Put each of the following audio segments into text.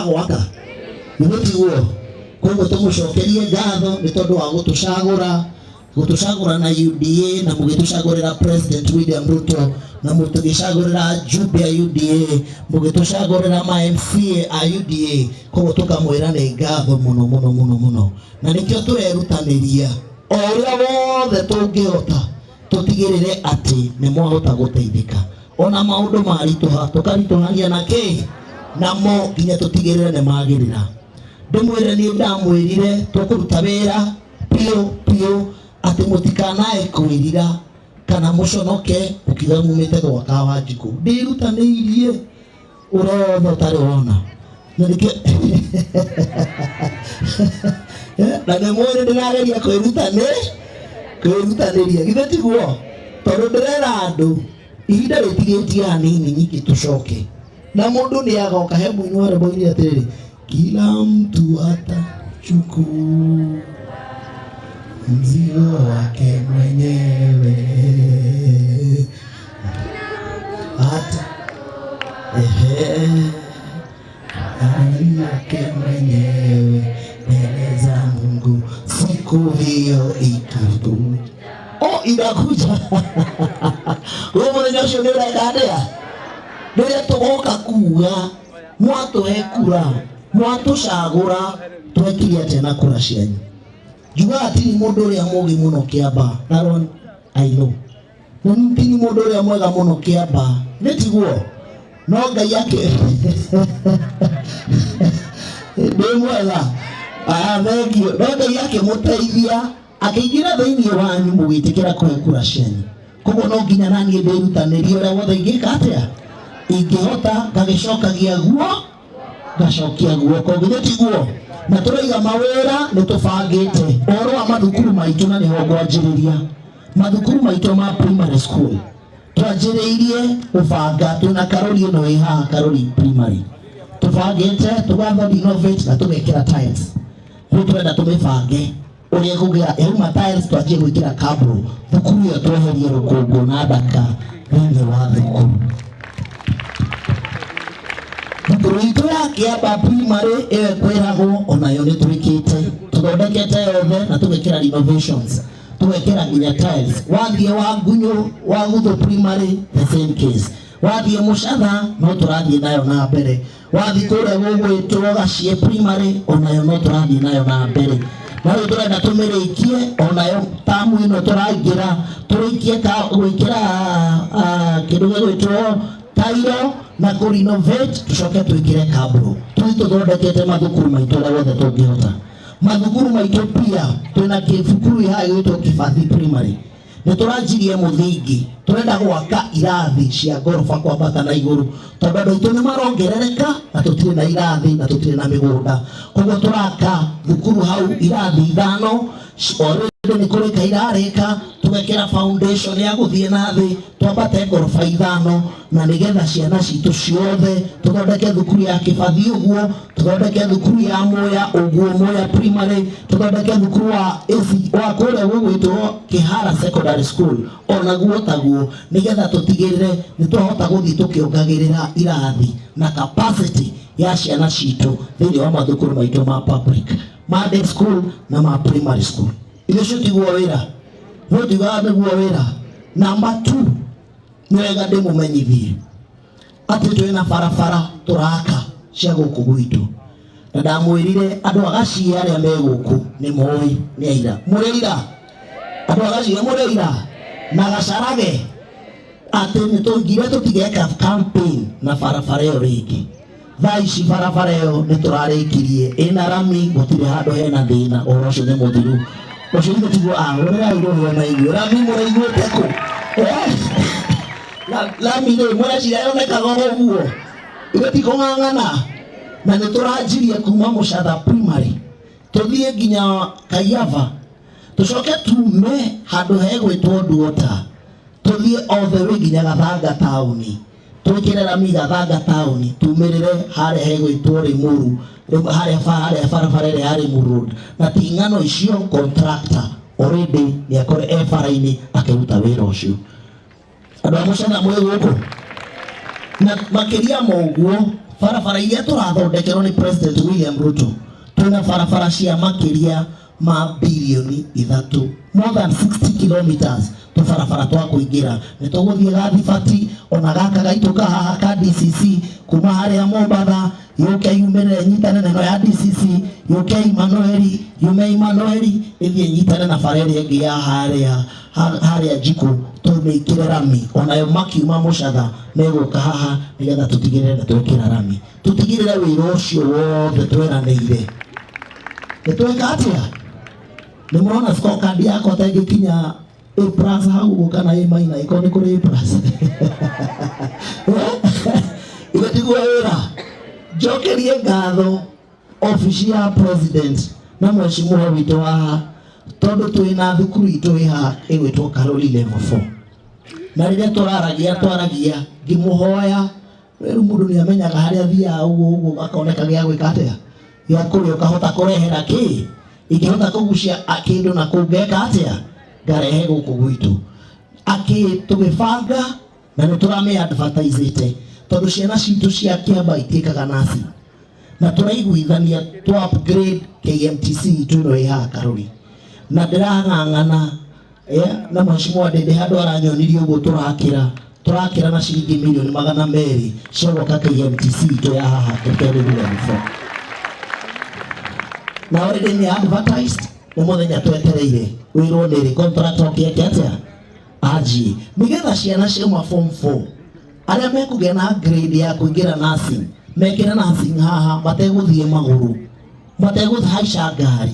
Gwaka nĩguo tiguo. Koguo tũmũcokerie ngatho nĩ tondũ wa gũtũcagũra, gũtũcagũra na UDA, na mũgĩtũcagũrĩra President William Ruto, na mũtũgĩcagũrĩra njumbe a UDA, mũgĩtũcagũrĩra ma MCA a UDA. Koguo tũkamwĩra nĩ ngatho mũno mũno mũno mũno, na nĩkĩo tũrerutanĩria o ũrĩa wothe tũngĩhota tũtigĩrĩre atĩ nĩ mwahota gũteithĩka. Ona maũndũ maritũha, tũkaritũhania na kĩ namo nginya tũtigĩrĩre nĩ magĩrĩra. Ndĩmwĩre niĩ ndamwĩrire tũkũruta wĩra piũ piũ atĩ mũtikanae kwĩrira kana mũconoke mũkiuga mumĩte gwaka Wanjikũ. Ndĩrutanĩirie ũrĩa wothe ũtarĩ wona, na nĩkĩo na nĩ mwĩrĩ ndĩrageria kwĩrutanĩria, githĩ tiguo? Tondũ ndĩrera andũ ihinda rĩtigĩtie hanini nyingĩ tũcoke na mũndũ nĩ agoka. He mũini wa rwĩmbo oigire atĩrĩrĩ, kila mtu atachukua mzigo wake mwenyewe, ata ehe hali yake mwenyewe mbele za Mungu siku hiyo ikikuja. Oh, inakuja. Wewe mũthenya ũcio nĩ ũreka atĩa? Rĩrĩa tũgoka kuga mwatũhe kura, mwatũcagũra, twekire atĩa na kura cianyu? Njugaga tiri mũndũ ũrĩa mũgĩ mũno Kĩamba, that one I know. Na tiri mũndũ ũrĩa mwega mũno Kĩamba, nĩ tiguo? No Ngai ake ndĩ mwega. Ah, thengiũ. No Ngai akĩmũteithia akĩingĩra thĩinĩ wanyu mũgĩtĩkĩra kũhe kura cianyu. Koguo no nginya na niĩ ndĩrutanĩrie ũrĩa wothe ingĩka atĩa ingĩhota, ngagĩcokagia guo, ngacokia guoko, githĩ tiguo? Na tũraiga mawĩra nĩ tũbangĩte ũhoro wa mathukuru maitũ, na nĩho ngwanjĩrĩria mathukuru maitũ ma primary school. Twanjĩrĩirie gũbanga twĩna Karori ĩno ĩ haha, Karori Primary, tũbangĩte tũgatho renovate na tũgekĩra tiles. Rĩu tũrenda tũmĩbange ũrĩa ĩkũgĩa yauma tiles, twanjie gwĩkĩra cabro thukuru ĩyo, tweherie rũkũngũ na ndaka thĩinĩ wa thukuru. Thukuru itũ ya Kĩamba Primary ĩyo ĩkwĩragwo onayo nĩ twĩkĩte, tũthondekete yothe na tũgekĩra renovations, tũgekĩra nginya tiles. Wathiĩ wa Ngunyũ wa Guthu Primary, the same case. Wathiĩ Mũcatha no tũrathiĩ nayo na mbere. Wathiĩ kũrĩa gũgwĩtwo Gacie Primary, onayo no tũrathiĩ nayo na mbere, na rĩu tũrenda tũmĩrĩkie onayo tamu ĩno tũraingĩra, tũrĩkie gwĩkĩra kĩndũ gĩgwĩtwo tairo na kũ renovate, tũcoke twĩkĩre cabro. Tũthiĩ tũthondekete mathukuru maitũ ũrĩa wothe tũngĩhota. Mathukuru maitũ pia, twĩna kĩbukuru haha gĩgwĩtwo Kĩbathi Primary, nĩ tũranjirie mũthingi, tũrenda gwaka irathi cia ngoroba kwambata na igũrũ, tondũ andũ aitũ nĩ marongerereka na tũtirĩ na irathi na tũtirĩ na mĩgũnda. Koguo tũraka thukuru hau irathi ithano, already nĩ kũrĩka irarĩka, tũgekĩra foundation ya gũthiĩ na thĩ twambate ngoroba ithano, na nĩgetha ciana citũ ciothe, tũthondeke thukuru ya Kĩbathi ũguo, tũthondeke thukuru ya Muya ũguo, Muya Primary, tũthondeke thukuru wa AC wa kũrĩa gũgwĩtwo Kĩhara Secondary School onaguo taguo, nĩgetha tũtigĩrĩre nĩ twahota gũthiĩ tũkĩongagĩrĩra irathi na capacity ya ciana citũ thĩinĩ wa mathukuru maitũ ma public, ma day school na ma primary school. Ithuĩ ũcio tiguo wĩra, no tugaga nĩguo wĩra. Number 2, nĩ wega ndĩmũmenyithie atĩ twĩna barabara tũraka cia gũkũ gwitũ, na ndamwĩrire andũ a Gaciĩ arĩa me gũkũ nĩ moĩ, nĩ aira, mũrĩ aira, andũ a Gaciĩ mũrĩ aira na Gacarage atĩ nĩ tũngire tũtigeka campaign na barabara ĩyo rĩngĩ. Thaa ici barabara ĩyo nĩ tũrarĩkirie, ĩna rami, gũtirĩ handũ hena thĩna, ũhoro ũcio nĩ mũthiru. Ũcio ithe tiguo? Ahũrĩrai rũhĩ ona inyuĩ. Rami mũraiguĩte kũ? Rami rĩ, mũreciria yonekaga o ũguo? Ithe ti kũng'ang'ana? Na nĩ tũranjirie kuma Mũcatha Primary tũthiĩ nginya Kaiava, tũcoke tume handũ hegwĩtwo Nduota, tũthiĩ all the way nginya Gathanga taũni, twĩkĩre rami Gathanga taũni, tumĩrĩre harĩa hegwĩtwo Limuru, harĩa harĩa barabara ĩrĩa ya Limuru Road. Na ti ng'ano icio, contractor already nĩ akore e bara-inĩ akĩruta wĩra ũcio. Andũ a Mũcana mwĩ gũkũ? Na makĩria ma ũguo, Barabara iria tũrathondekerwo nĩ President William Ruto, twĩna barabara cia makĩria ma bilioni 3, more than 60 kilometers tũbarabara twa kũingĩra. Nĩ tũgũthiĩ Gathibati, ona gaka gaitũ kahaha ka DCC, kuma harĩa Mombatha yũke yumĩrĩre nyitane na ĩno ya DCC, yũke Imanueli, yume Imanueli ĩthiĩ nyitane na bara ĩrĩa ĩngĩ ya harĩa Njikũ, tũmĩkĩre rami. Onayo makiuma Mũcatha megũka haha nĩgetha tũtigĩrĩre nĩ twekĩra rami, tũtigĩrĩre wĩra ũcio wothe tweranĩire nĩ tweka. Atĩa, nĩ mũrona scorecard yakwa ta ĩngĩkinya A+ hau ũguo kana A- ĩkorwo nĩ kũrĩ A+? Ithe tiguo wĩra. Njokerie ngatho obici ya president na mheshimiwa witũ haha, tondũ twĩna thukuru itũ ĩ haha ĩgwĩtwo Karoli Level 4. Na rĩrĩa tũraragia twaragia ngĩmũhoya, rĩu mũndũ nĩ amenyaga harĩa athiaga ũguo ũguo akoneka gĩa gwĩka atĩa, gĩa kũrĩa, ũkahota kũrehera kĩ ingĩhota kũgucia kĩndũ na kũu ngeka atĩa, ngarehe gũkũ gwitũ. Akĩ tũgĩbanga na nĩ tũramĩ advertisete, tondũ ciana citũ cia Kĩamba itiĩkaga nursing, na tũraiguithania tũ upgrade KMTC itũ ĩno ĩ haha Karuri. Na ndĩrang'ang'ana na mheshimiwa Ndĩndĩ handũ aranyonirie ũguo tũrakĩra na ciringi milioni 200 cia gwaka KMTC itũ ya haha Kĩrĩru Level 4, na already nĩ advertised. Nĩ mũthenya twetereire wĩrwo nĩ rĩ contract okĩeke atĩa anjie, nĩgetha ciana ciauma form 4 arĩa mekũgĩa na grade ya kũingĩra nursing mekĩre nursing haha, mategũthiĩ magũrũ, mategũhaica ngari,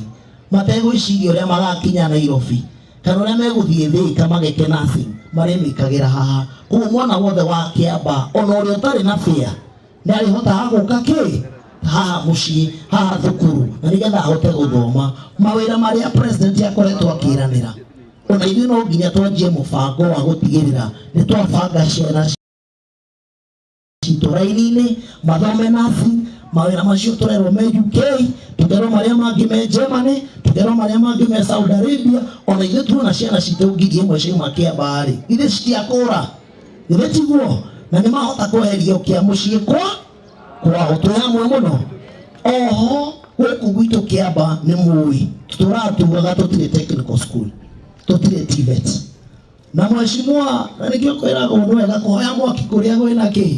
mategwĩciria ũrĩa magakinya Nairobi kana ũrĩa megũthiĩ Thĩka mageke nursing, marĩmĩkagĩra haha. Koguo mwana wothe wa Kĩamba, ona ũrĩa ũtarĩ na fare, nĩ arĩhotaga gũka kĩ haha mũciĩ, haha thukuru, na nĩgetha ahote gũthoma. Mawĩra marĩa president akoretwo akĩranĩra, ona ithuĩ no nginya twanjie mũbango wa gũtigĩrĩra nĩ twabanga ciana citũ raini-inĩ mathome nursing. Mawĩra macio tũrerwo me UK, tũkerwo marĩa mangĩ me Germany, tũkerwo marĩa mangĩ me Saudi Arabia. Ona ithuĩ tuona ciana citũ 1000 ciauma Kĩamba rĩ, ithuĩ citiakũra, ithuĩ tiguo? Na nĩ mahota kweherio kĩa mũciĩ kwa kwao. Twĩ hamwe mũno. Oho gũkũ gwitũ Kĩamba nĩ mũĩ tũratugaga tũtirĩ technical school, tũtirĩ TVET. Na mheshimiwa, na nĩkĩo kwĩragwo nĩ wega kũhoya mwaki kũrĩa kwĩna kĩ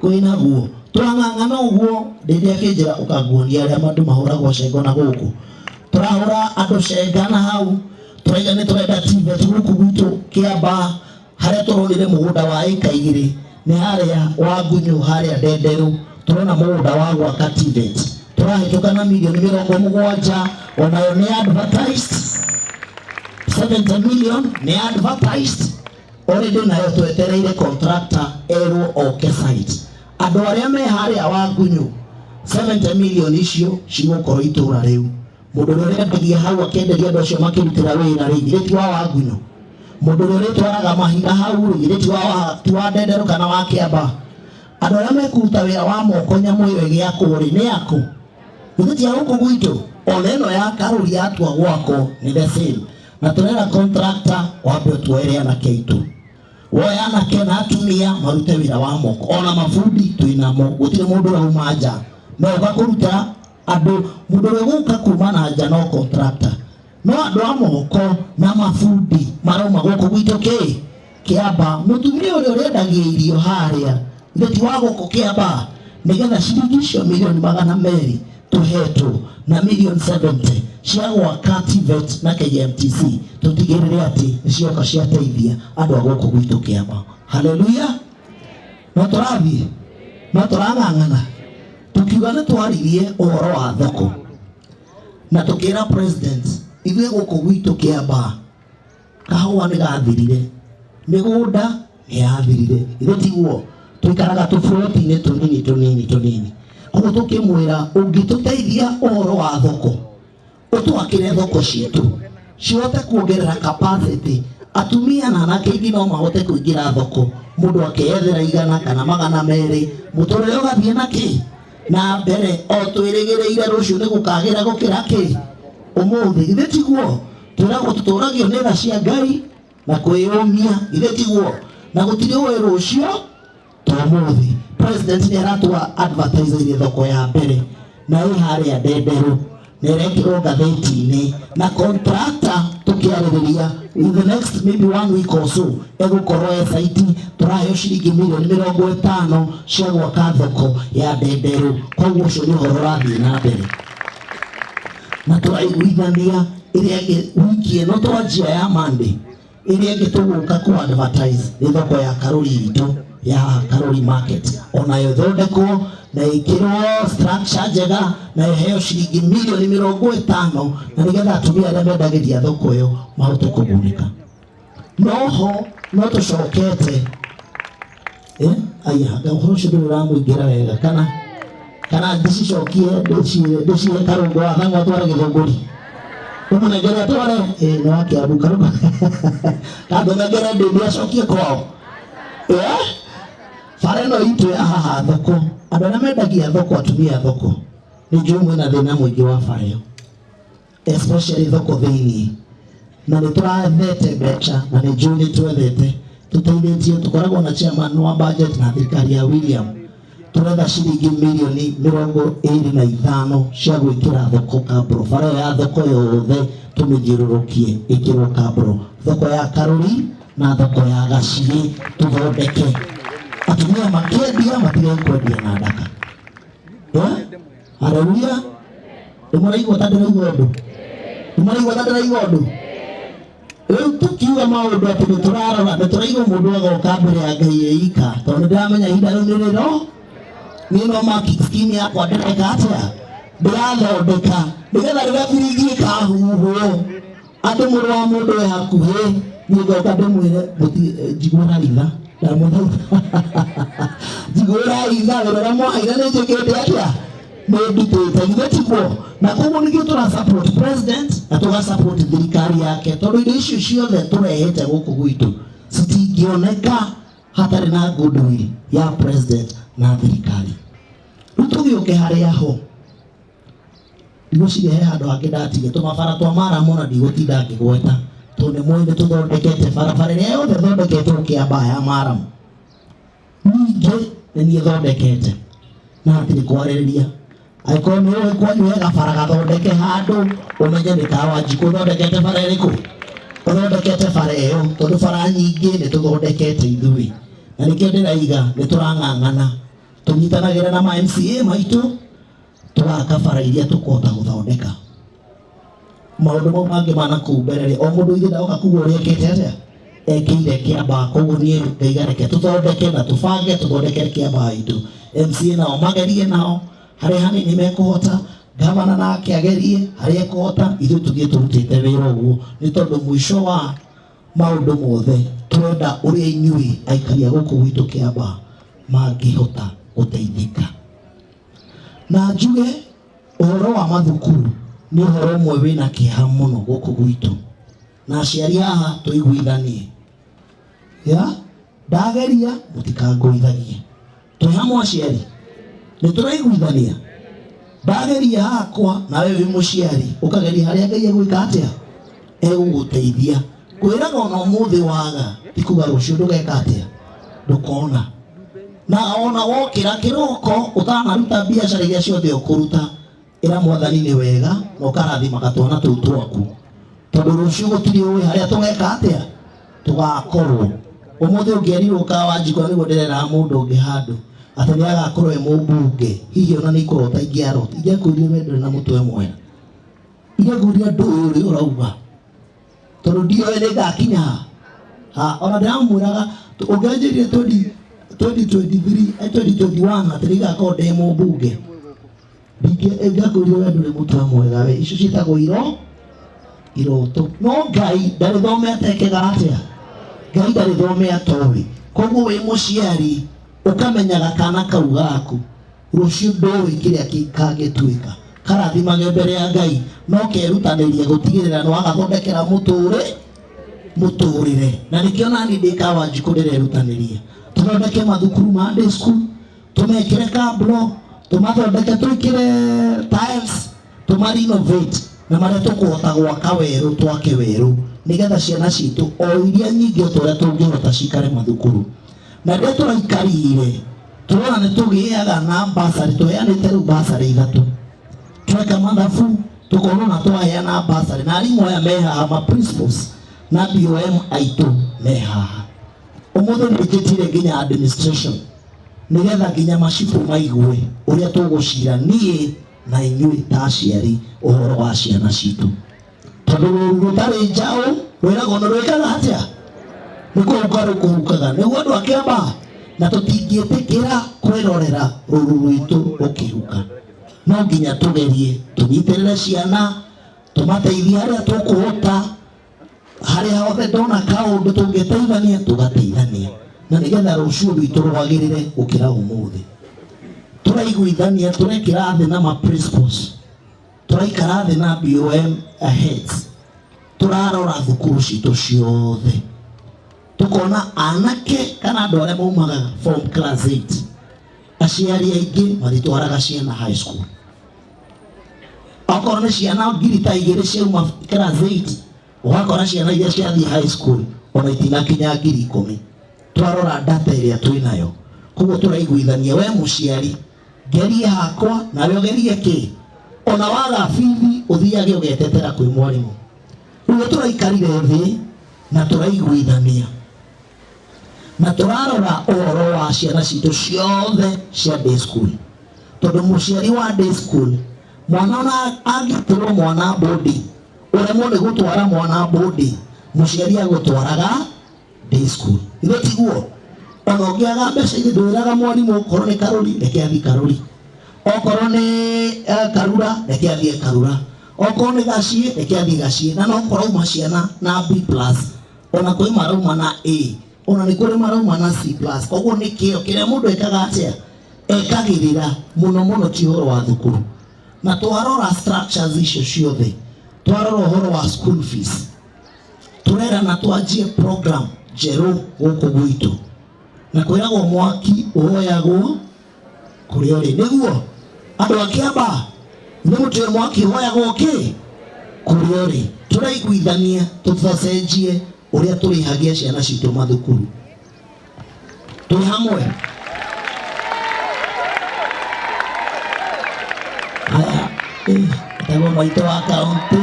kwĩnaguo. Tũrang'ang'ana ũguo rĩrĩa akĩnjĩra ũkanguonia arĩa andũ mahũragwo cengo, na gũkũ tũrahũra andũ cenga na hau tũraiga nĩ tũrenda TVET gũkũ gwitũ Kĩamba. Harĩa tũronire mũgũnda wa ĩka 2 nĩ harĩa wa Ngunyũ, harĩa Ndenderũ, tũrona mũgũnda wa gwaka TVET, tũrahĩtũka na milioni 70, onayo nĩ advertised. 70 million nĩ advertised already, nayo twetereire contractor erwo oke site. Andũ arĩa me harĩa wa Ngunyũ, 70 million icio cigũkorwo itũra rĩu. Mũndũ ũrĩa ũrendagia hau akĩenderia andũ acio makĩrutĩra wĩra rĩ, githĩ ti wa Wangunyũ? Mũndũ ũrĩa ũrĩtwaraga mahiga hau rĩ, githĩ ti wa Ndenderũ kana wa Kĩamba? Andũ arĩa mekũruta wĩra wa moko nyamũ ĩyo ĩgĩakwo rĩ, nĩ akũ? Githĩ ti a gũkũ gwitũ? Ona ĩno ya Karũri yatua gwakwo nĩ the same, na tũrera contractor wambe ũtuoere anake aitũ, woe anake na atumia marute wĩra wa moko. Ona mabundi twĩnamo, gũtirĩ mũndũ ũrauma nja no ũka kũruta andũ. Mũndũ ũrĩa ũgũka kuma na nja no contractor, no andũ a moko na mabundi marauma gũkũ gwitũ kĩ Kĩamba. Mũtumia ũrĩa ũrendagia irio harĩa, ithe ti wa gũkũ Kĩamba? Nĩgetha ciringi icio milioni 200 tũhetwo na milioni 70 cia gwaka TVET na KMTC, tũtigĩrĩre atĩ nĩ cioka ciateithia andũ a gũkũ gwitũ Kĩamba. Haleluya! No tũrathiĩ, no tũrang'ang'ana. Tukiuga nĩ twaririe ũhoro wa thoko na tũkĩra president, ithuĩ gũkũ gwitũ Kĩamba kahũa nĩ gathirire, mĩgũnda nĩ yathirire, ithe tiguo? Tũikaraga tũburoti-inĩ tũnini tũnini tũnini. Koguo tũkĩmwĩra, ũngĩtũteithia ũhoro wa thoko, ũtwakĩre thoko citũ cihote kuongerera capacity, atumia na anake aingĩ no mahote kũingĩra thoko, mũndũ akeyethera 100 kana 200, mũtũrĩre ũgathiĩ na kĩ na mbere, o twĩrĩgĩrĩire rũciũ nĩ gũkagĩra gũkĩra kĩ ũmũthĩ. Githĩ tiguo twĩragwo tũtũragio nĩ tha cia Ngai na kwĩyũmia? Githĩ tiguo? Na gũtirĩ ũĩ rũciũ to ũmũthĩ. President nĩ aratua advertise thoko ya mbere na ĩ harĩa Ndenderũ, na ĩrekĩrwo ngathĩti-inĩ, na contractor tũkĩarĩrĩria in the next maybe one week or so egũkorwo e site. Tũraheo ciringi mirioni 50 cia gwaka thoko ya Ndenderũ. Koguo ũcio nĩ ũhoro ũrathiĩ na mbere na tũraiguithania. Ĩrĩa ĩngĩ, wiki ĩno twanjia ya Monday, ĩrĩa ĩngĩ tũgũka ku advertise nĩ thoko ya Karũri itũ ya Karũri Market, onayo ĩthondekwo na ĩkĩrwo structure njega na ĩheo ciringi mirioni 50, na nĩgetha atumia arĩa mendagĩria thoko ĩyo mahote kũgunĩka. Noho no tũcokete, aya ũhoro ũcio ndũrĩ ũramũingĩra wega, kana ndĩcicokie, ndĩcihe Karũngo wa Thang'wa atware Gĩthũngũri, ũmũnengere atware, nĩ wa Kĩambu Karũngo, kandũnengere ndĩndĩ acokie kwao. Bara ĩno itũ ya haha thoko, andũ arĩa mendagia thoko, atumia a thoko, nĩ njũĩ mwĩna thĩna mũingĩ wa bara ĩyo, especially thoko thĩiniĩ, na nĩ tũrathete mbeca, na nĩ njũĩ nĩ twethete tũteithĩtio, tũkoragwo na chairman wa budget na thirikari ya William. Tũretha ciringi mirioni 25 cia gwĩkĩra thoko kabro, bara ĩyo ya thoko yothe tũmĩthiũrũrũkie ĩkĩrwo kabro, thoko ya Karũri na thoko ya Gaciĩ, tũthondeke atumia makĩendia matige kwendia na ndaka. Haleluya! Nĩ mũraigua ta ndĩraigua ũndũ? Nĩ mũraigua ta ndĩraigua ũndũ? Rĩu tukiuga maũndũ atĩ nĩ tũrarora, nĩ tũraigua mũndũ agoka mbere ya Ngai eika, tondũ nĩ ndĩramenya ihinda rĩu nĩ rĩro niĩ no marking scheme yakwa ndĩreka atĩa, ndĩrathondeka nĩgetha rĩrĩa biringi ĩkahuhwo atĩ mũrũ wa mũndũ e hakuhĩ, niĩ ngoka ndĩmwĩre, njiguĩra itha, ndamũthaitha, njiguĩra itha, wĩra ũrĩa mwaheire nĩ njĩkĩte atĩa, nĩ ndutĩte, githĩ tiguo? Na koguo nĩkĩo tũra support president na tũga support thirikari yake, tondũ indo icio ciothe tũrehete gũkũ gwitũ citingĩoneka hatarĩ na goodwill ya president na thirikari. Rĩu tũgĩũke harĩa ho, ndigwĩciria he handũ hangĩ ndatige. Tũmabara twa maramu na ndigũtinda ngĩgweta, tondũ nĩ mũĩ nĩ tũthondekete barabara ĩrĩa yothe ĩthondeketwo Kĩambaa ya maramu, ningĩ nĩ niĩ thondekete, na hatirĩ kwarĩrĩria. Angĩkorwo nĩ ũĩ kwanyu he gabara gathondeke handũ, ũmenye nĩ ka Wanjikũ ũthondekete bara ĩrĩkũ, ũthondekete bara ĩyo, tondũ bara nyingĩ nĩ tũthondekete ithuĩ, na nĩkĩo ndĩraiga nĩ tũrang'ang'ana, tũnyitanagĩra na ma MCA maitũ, tũgaka bara iria tũkũhota gũthondeka. Maũndũ mau mangĩ ma nakũu mbere rĩ, o mũndũ ithe ndoka kuga ũrĩa ekĩte atĩa, ekĩire Kĩambaa. Koguo niĩ ngaiga reke tũthondeke na tũbange tũthondekere Kĩambaa itũ. MCA nao magerie nao harĩa hanini mekũhota, gavana nake agerie harĩa ekũhota, ithuĩ tũthiĩ tũrutĩte wĩra ũguo, nĩ tondũ mũico wa maũndũ mothe tũrenda ũrĩa inyuĩ aikari a gũkũ gwitũ Kĩambaa mangĩhota gũteithĩka. Na njuge ũhoro wa mathukuru nĩ ũhoro ũmwe wĩna kĩeha mũno gũkũ gwitũ, na aciari haha tũiguithanie ya ndageria mũtikangũithagie. Twĩ hamwe aciari, nĩ tũraiguithania, ndageria hakwa, nawe wĩ mũciari ũkageria harĩa Ngai egwĩka atĩa, egũgũteithia. Kwĩraga ona ũmũthĩ waga ti kuga rũciũ ndũgeka atĩa, ndũkona. Na ona wokĩra kĩroko ũtanaruta biacara iria ciothe ũkũruta, ĩra Mwathani nĩ wega, na ũkarathimaga twana tũu twaku, tondũ rũciũ gũtirĩ ũĩ harĩa tũgeka atĩa, tũgakorwo. Ũmũthĩ ũngĩerirwo ka Wanjikũ, nĩguo ndĩreraga mũndũ ũngĩ handũ atĩ nĩ agakorwo e mũmbunge, hihi ona nĩ ikũrota ingĩarota, ingĩakwĩrire we ndũrĩ na mũtwe mwega, ingĩakwĩrire ndũĩ ũrĩa ũrauga, tondũ ndioĩ nĩ ngakinya ha. Ona ndĩramwĩraga ũngĩanjĩrire 2023, 2021 atĩ nĩ ngakorwo ndĩ mũmbunge, ingĩakwĩrire we ndũrĩ mũtwe mwega we, icio ciĩtagwo iroto. No Ngai ndarĩ thome atekega atĩa, Ngai ndarĩ thome atoĩ. Koguo wĩ mũciari ũkamenyaga kana kau gaku rũciũ ndũĩ kĩrĩa kangĩtuĩka, karathimage mbere ya Ngai, no kerutanĩrie gũtigĩrĩra nĩ wagathondekera mũtũrĩre. Na nĩkĩo nani ndĩ ka Wanjikũ ndĩrerutanĩria tũthondeke mathukuru ma day school, tũmekĩre kablo, tũmathondeke, twĩkĩre tiles, tũma renovate, na marĩa tũkũhota gwaka werũ twake werũ, nĩgetha ciana citũ o iria nyingĩ o ta ũrĩa tũngĩhota cikare mathukuru. Na rĩrĩa tũraikarire Tũrona nĩ tũgĩaga na basarĩ, tũheanĩte rĩu basarĩ ithatũ. Tweka mathabu tũkona na twaheana basarĩ na arimũ aya me haha, ma principals na BOM aitũ me haha. Ũmũthĩ nĩ njĩtire nginya administration nĩgetha nginya macibũ maigue ũrĩa tũgũcira niĩ na inyuĩ ta aciari ũhoro wa ciana citũ, tondũ rũru rũtarĩ njaũ rwĩragwo nĩ rwĩkaga atĩa? Nĩ kũhuka rũkũhukaga. Nĩguo andũ akĩamba na tũtingĩtĩkĩra kwĩrorera rũru rwitũ rũkĩhuka. No nginya tũgerie tũnyitĩrĩre ciana, tũmateithie harĩa tũkũhota, harĩa hothe ndona kaũndũ tũngĩteithania tũgateithania, na nĩgetha rũciũ rwitũ rwagĩrĩre gũkĩra ũmũthĩ. Tũraiguithania, tũrekĩra thĩ na ma principles, tũraikara thĩ na BOM heads, tũrarora thukuru citũ ciothe, tukona anake kana andũ arĩa maumaga form class 8, aciari aingĩ matitwaraga ciana high school. Okorwo nĩ ciana 2,000 ciauma class 8, ũgakora ciana iria ciathiĩ high school ona itinakinya 10,000. Twarora data ĩrĩa twĩnayo, koguo tũraiguithania, we mũciari ngerie hakwa nawe ũgerie kĩ, ona waga bithi ũthiage ũgetetera kwĩ mwarimũ. Rĩu nĩ tũraikarire thĩ na tũraiguithania na tũrarora ũhoro wa ciana citũ ciothe cia day school, tondũ mũciari wa day school, mwana ona angĩtũrwo mwana boarding, ũremwo nĩ gũtwara mwana boarding, mũciari agũtwaraga day school. Ithe tiguo? Ona ũngĩaga mbeca ithe ndwĩraga mwarimũ, okorwo nĩ Karũri reke athiĩ Karũri, okorwo nĩ Karura reke athiĩ Karura, okorwo nĩ Gaciĩ reke athiĩ Gaciĩ. Na no kũrauma ciana na B plus, ona kwĩ marauma na A, ona nĩ kũrĩ marauma na C plus. Koguo nĩ kĩo kĩrĩa mũndũ ekaga atĩa, ekagĩrĩra mũno mũno, ti ũhoro wa thukuru. Na twarora structures icio ciothe, twarora ũhoro wa school fees, tũrerana twanjie program njerũ gũkũ gwitũ, na kwĩragwo mwaki ũhoyagwo kũrĩa ũrĩ. Nĩguo andũ a Kĩamba nĩ mũtwe, mwaki ũhoyagwo kĩ kũrĩa ũrĩ. Tũraiguithania tũcenjie ũrĩa tũrĩhagia ciana citũ mathukuru. Tũrĩ hamwe. Haya, etagwo maitũ wa kaunti.